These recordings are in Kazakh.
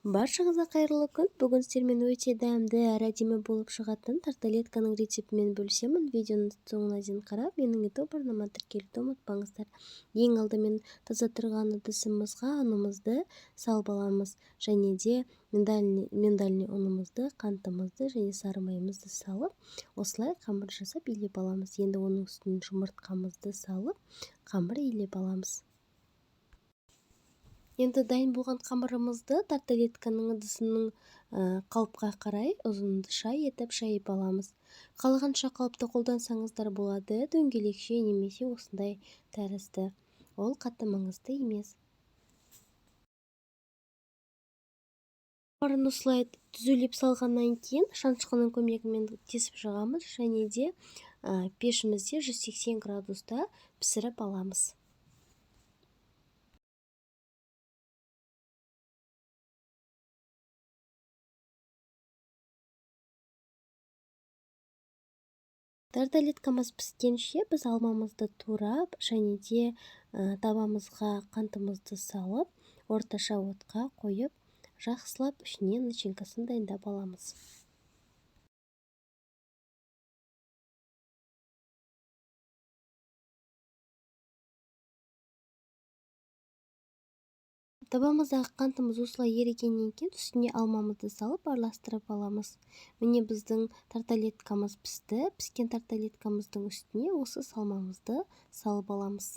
Баршаңызға қайырлы күн. Бүгін сіздермен өте дәмді әрі әдемі болып шығатын тарталетканың рецептімен бөлісемін. Видеоның соңына дейін қарап, менің YouTube арнама тіркелуді ұмытпаңыздар. Ең алдымен таза тұрған ыдысымызға ұнымызды салып аламыз. Және де миндальный ұнымызды, қантымызды және сары майымызды салып, осылай қамыр жасап илеп аламыз. Енді оның үстіне жұмыртқамызды салып, қамыр илеп аламыз. Енді дайын болған қамырымызды тарталетканың ыдысының қалыпқа қарай ұзынша етіп жайып аламыз. Қалағанша қалыпты қолдансаңыздар болады, дөңгелекше немесе осындай тәрізді. Ол қатты маңызды емес. Қамырын осылай түзулеп салғаннан кейін шанышқының көмегімен тесіп шығамыз және де пешімізде 180 градуста пісіріп аламыз. Тарталеткамыз піскенше біз алмамызды турап және де табамызға қантымызды салып, орташа отқа қойып, жақсылап ішіне начинкасын дайындап аламыз. Табамыздағы қантымыз осылай ерігеннен кейін үстіне алмамызды салып араластырып аламыз. Міне біздің тарталеткамыз пісті. Піскен тарталеткамыздың үстіне осы салмамызды салып аламыз.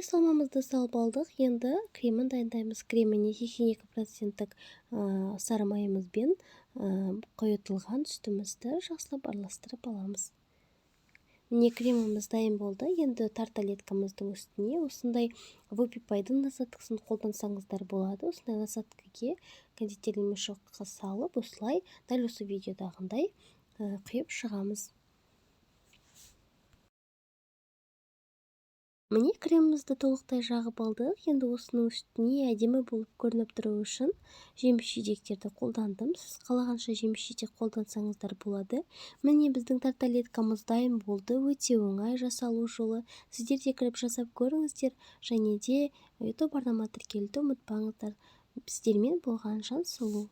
Салмамызды салып алдық. Енді кремін дайындаймыз. Креміне 82% сары майымызбен қойытылған сүтімізді жақсылап араластырып аламыз. Міне креміміз дайын болды. Енді тарталеткамыздың үстіне осындай вупи-пайдың насадкасын қолдансаңыздар болады. Осындай насадкаге кондитерлік мешокқа салып, осылай дәл осы видеодағындай құйып шығамыз. Міне кремімізді толықтай жағып алдық. Енді осының үстіне әдемі болып көрініп тұру үшін жеміс-жидектерді қолдандым. Сіз қалағанша жеміс-жидек қолдансаңыздар болады. Міне біздің тарталеткамыз дайын болды. Өте оңай жасалу жолы. Сіздер де кіріп жасап көріңіздер. Және де YouTube арнама тіркелуді ұмытпаңыздар. Сіздермен болған Жансұлу.